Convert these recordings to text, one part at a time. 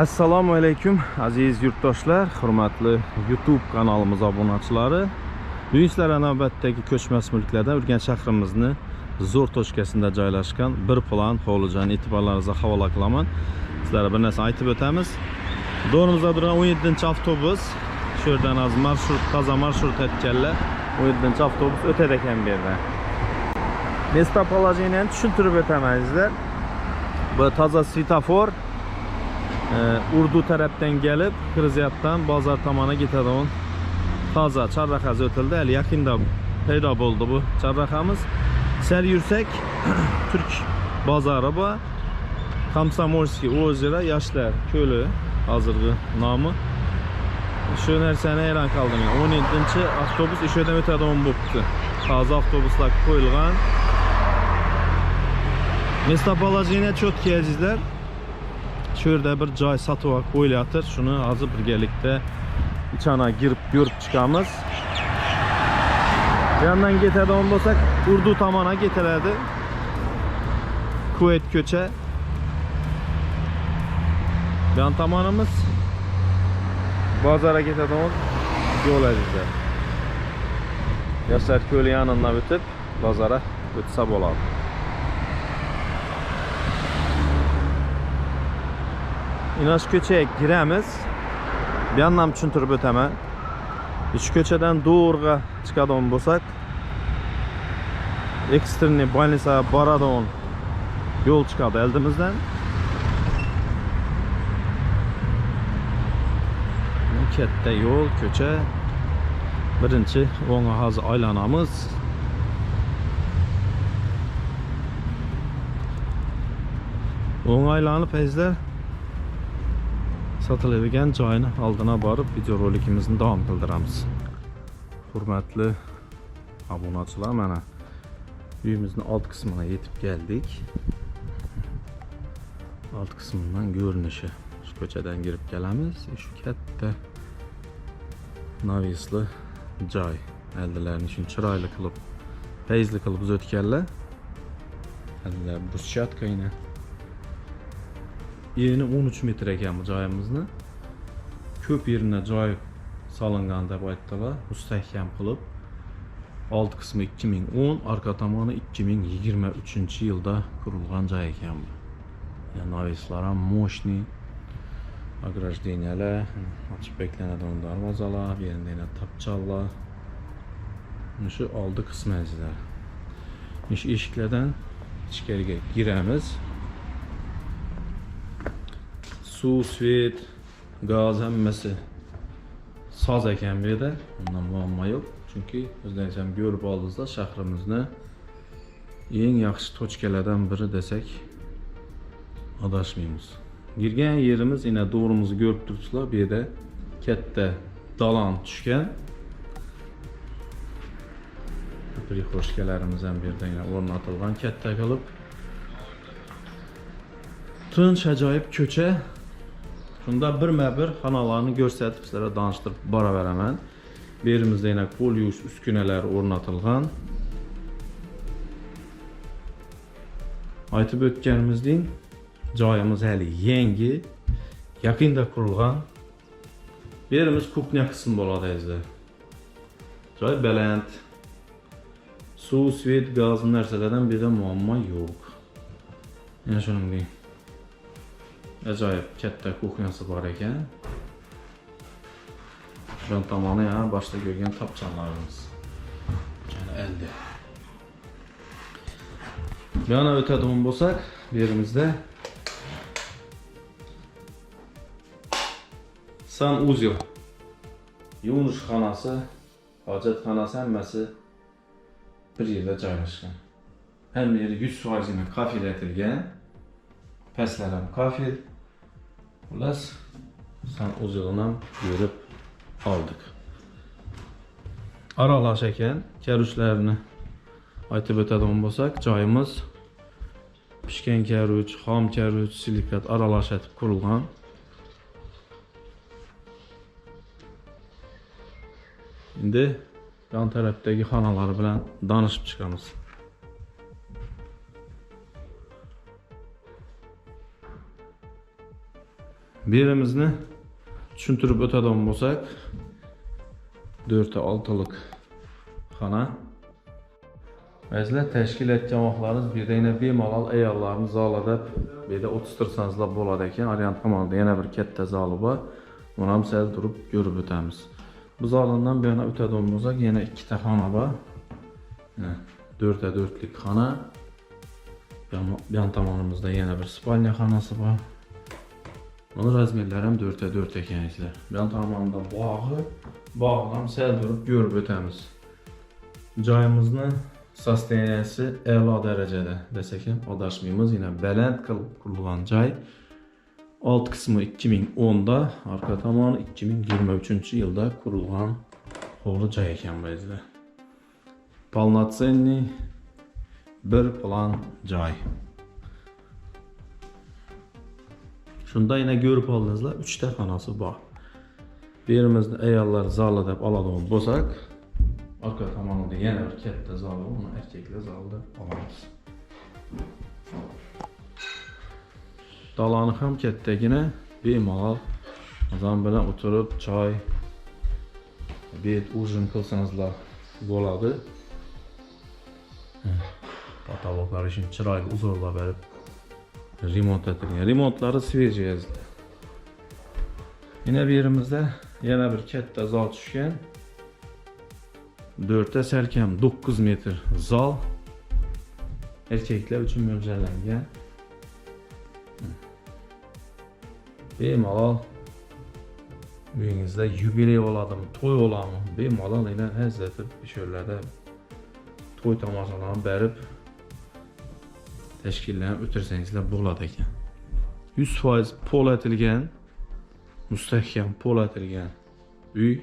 Assalomu alaykum aziz yurtdoshlar, hurmatli YouTube kanalimiz obunachilari. Bugun sizlarga navbatdagi ko'chmas mulklardan Urganch shahrimizni zo'r tochkasida joylashgan bir plan hovlijani e'tiborlaringizga havola qilaman. Sizlarga bir narsa aytib o'tamiz. To'g'rimizda turgan 17-avtobus, shu yerdan az marshrut, toza marshrut aytganlar, 17-avtobus o'tadi ekan bu yerdan. Местоположениeni tushuntirib o'taman azizlar. Bu toza svetofor Urdu tarafdan kelib, Qirg'iziyatdan bozor tomona ketadigan toza chorrahasi o'tildi. Hali yaqinda paydo bo'ldi bu chorrahamiz. Sal yursak Turk bozori bor. Komsomolskiy озеро, Yoshlar ko'li hozirgi nomi. Shu narsani hayron qoldim. 17-avtobus o'sha yerdan o'tadigan bo'pti. Toza avtobuslar qo'yilgan. Местоположение четкий azizlar. Shu yerda bir joy sotib qo'yilyapti. Shuni hozir birgalikda ichana girib ko'rib chiqamiz. Bu yandan ketadigan bo'lsak, Urdu tomona ketiladi. Kuvayt ko'cha. Bu yan tomonimiz bozorga ketadigan yo'l azizlar. Yoshlar ko'li yonidan o'tib bozorga o'tsa bo'ladi. Inash ko'chaga giramiz. Bu yandan tushuntirib o'taman. Shu ko'chadan to'g'riga chiqadigan bo'lsak, ekstreniy больница boradigan yo'l chiqadi oldimizdan. Katta yo'l, ko'cha. Birinchi o'ngga hozir aylanamiz. O'ngga aylanib azizlar, sotiladigan joyini oldina borib videorolikimizni davom qildiramiz. Hurmatli obunachilar, mana uyimizni old qismiga yetib keldik. Old qismidan ko'rinishi. Shu ko'chadan kirib kelamiz. Shu katta navisli joy. Eldilarini shuni chiroyli qilib, fayzli qilib uzatganlar. Eldilar bruschatka yine. Eni 13 metr ekan bu joyimizni. Ko'p yerine joy solingan deb aytdilar, mustahkam qilib. Old qismi 2010, arka tomoni 2023-yilda qurilgan joy ekan bu. Yani navislar ham мощный. Ограждениялар, ochib beklanadigan darvozalar, bu yerda yana tapchallar. Shu oldi qismi azizlar. Shu eshiklardan ichkariga giramiz. Suv, svet, gaz hammasi soz ekan bu yerda. Undan muammo yo'q. Chunki o'zlaringiz ham ko'rib oldingizlar, shahrimizni eng yaxshi tochkalardan biri desak adashmaymiz. Girgan yerimiz yine to'g'rimizni ko'rib turibsizlar, bu yerda katta dalan tushgan. Prixoshkalarimiz ham bu yerda yine o'rnatilgan katta qilib. Tinch ajoyib ko'cha. Shunda birma-bir xonalarni ko'rsatib sizlarga tanishtirib boraveraman. Bu yerimizda yana qo'l yuvish uskunalari o'rnatilgan. Aytib o'tganimizdek, joyimiz hali yangi, yaqinda qurilgan. Bu yerimiz kuxnya qismi bo'ladi azizlar. Joy baland. Suv, svet, gaz narsalardan bu yerda muammo yo'q. Yana shuningdek ajoyib katta kuxnyasi bor ekan. Shu tomoni yana boshda ko'rgan topchanlarimiz. Yana endi. Bu yana o'tadigan bo'lsak, bu yerimizda san-uzel, yuvinish xonasi, hojatxonasi hammasi bir yerda joylashgan. Hamma yeri 100% kafel etilgan. Pastlar ham kafel. Xullas, san-uzelini ham ko'rib oldik. Aralash ekan, karushlarni aytib o'tadigan bo'lsak, joyimiz pishgan karuch, xom karuch, silikat aralash etib qurilgan. Endi yon tarafdagi xonalar bilan tanishib chiqamiz. Birimizni tushuntirib o'tadigan bo'lsak, 4 6lik xona. Azizlar, tashkil etgan vaqtlaringiz bu yerda yana bemalol ayollarni zalida bu yerda o'tirtirsangizlar bo'ladi ekan. Oryan tomonida yana bir katta zali bor. Buni ham sal turib ko'rib o'tamiz. Bu zalidan bu yana o'tadigan bo'lsak, yana ikkita xona bor. 4 4lik xona. Bu yon tomonimizda yana bir спальня xonasi bor. Buni размер lari ham 4 4 ekan, azizlar. Bu yon tomonida bog'i, bog'ni ham sal turib ko'rib o'tamiz. Joyimizni состояние si a'lo darajada desak ham adashmaymiz. Yana baland qilib qurilgan joy. Alt qismi 2010da, arka tomoni 2023 yilda qurilgan hovli joy ekan bu, azizlar. Полноценный bir plan joy. Shunda yana ko'rib oldingizlar, 3 ta xonasi bor. Bu yerimizni ayollar zali deb oladigan bo'lsak, arka tomonida yana bir katta zal bor, uni erkaklar zali deb olamiz. Dalani ham kattagina, bemalol odam bilan o'tirib choy, обед, ужин qilsangizlar bo'ladi. Потолок lar uchun chiroyli узор lar berib remont etilgan. Remontlari свежий, azizlar. Yana bu yerimizda yana bir katta zal tushgan. 4 ta salkam 9 metr zal. Erkaklar uchun mo'ljallangan. Bemalol uyingizda yubiley bo'ladimi, to'y bo'ladimi, bemalol yana hazratib shu yerlarda to'y tomoshalarni berib tashkillanib o'tirsangizlar bo'ladi ekan. 100% pol etilgan, mustahkam pol etilgan uy.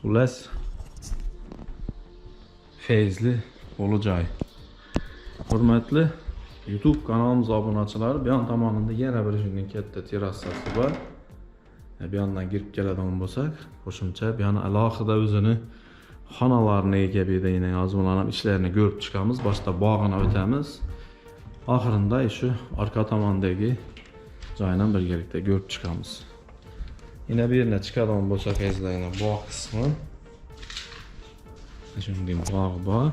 Xullas, feyzli qo'li joy. Hurmatli YouTube kanalimiz obunachilari, bu yon tomonida yana bir shunday katta terrasasi bor. Bu yondan kirib keladigan bo'lsak, qo'shimcha bu yoni alohida o'zini xonalarini ega bu yerda yana hozir ularni ham ishlarini ko'rib chiqamiz. Boshda bog'ini o'tamiz. Oxirinda shu orqa tomondagi joyini ham birgalikda ko'rib chiqamiz. Yana bu yerdan chiqadigan bo'lsak, azizlar, yana bog' qismi. Shunday bog' bor.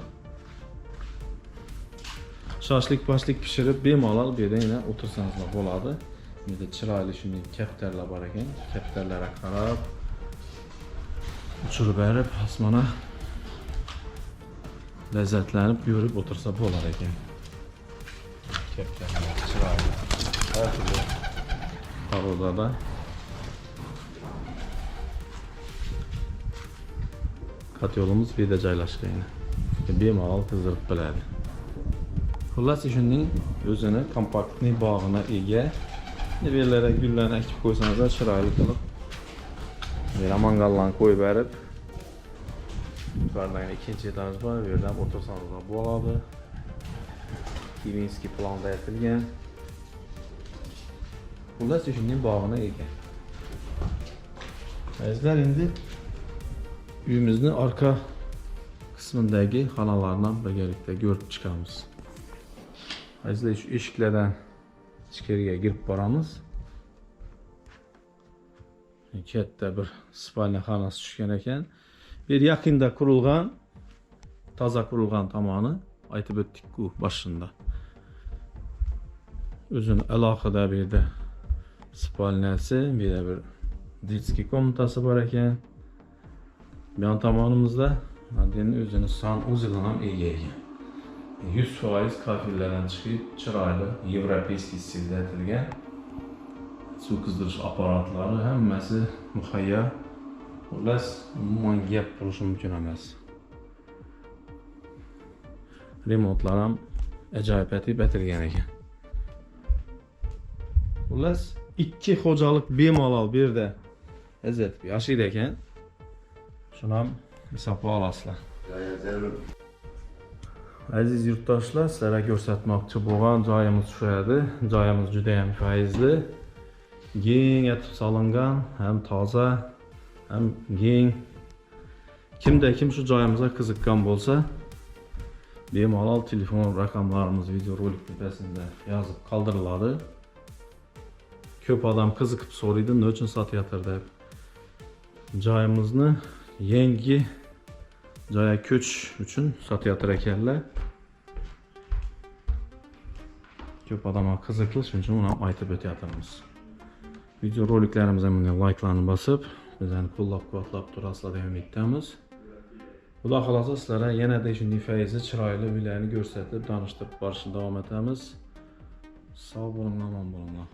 Shashlik pashlik pishirib bemalol bu yerda yana o'tirsangizlar bo'ladi. Bu yerda chiroyli shunday kaptarlar bor ekan. Kaptarlarga qarab uchirib berib osmona lazzatlanib yurib o'tirsa bo'lar ekan. Kaptarlar chiroyli. Har turli порода da. Котёл imiz bu yerda joylashgan. Bemalol qizdirib biladi. Xullas, shunning o'zini kompaktniy bog'ina ega. Bu yerlarga gullarni ekib qo'ysangizlar chiroyli qilib. Bu yerga mangallarni qo'yib berib. Yuqoridan ikkinchi etaj bor, bu yerda ham o'tirsangizlar bo'ladi. Kivinskiy planda aytilgan. Xullas, shunning bog'ina ega. Azizlar, endi uyimizni orqa qismidagi xonalarni birgalikda ko'rib chiqamiz. Azizlar, shu eshiklardan ichkariga kirib boramiz. Katta bir спальня xonasi tushgan ekan. Bir yaqinda qurilgan, toza qurilgan tomoni aytib o'tdik-ku boshida. O'zini alohida bu yerda спальня si, bu yerda bir детский комната si bor ekan. Bu yon tomonimizda Nadiyani o'zini санузел ini ham ega ekan. 100% kafellardan chiqib, chiroyli европейский stilda etilgan. Suv qizdirish apparatlari hammasi muhayyo. Xullas, umuman gap bo'lishi mumkin emas. Remontlar ham ajoyib etib etilgan ekan. Xullas, ikki xo'jalik bemalol bu yerda izzat yashaydi ekan. Shuni ham hisobga olasizlar. Aziz yurtdoshlar, sizlarga ko'rsatmoqchi bo'lgan joyimiz shu edi. Joyimiz juda ham fayzli. Keng etib solingan, ham toza, ham keng. Kimda kim shu joyimizga qiziqqan bo'lsa, Bemalol telefon raqamlarimiz videorolik tepasida yozib qoldiriladi. Ko'p odam qiziqib so'raydi, nima uchun sotayotir deb. Joyimizni yangi joyga ko'chish uchun sotayotir ekanlar. Ko'p odamga qiziqli, shuning uchun uni ham aytib o'tyapmiz. Videoroliklarimizga bunday layklarni bosib, bizani qo'llab-quvvatlab turasizlar degan umiddamiz. Xudo xolasa sizlarga yanada shunday fayzli, chiroyli uylarni ko'rsatib, tanishtirib borishni davom etamiz. Sog' bo'linglar, omon bo'linglar.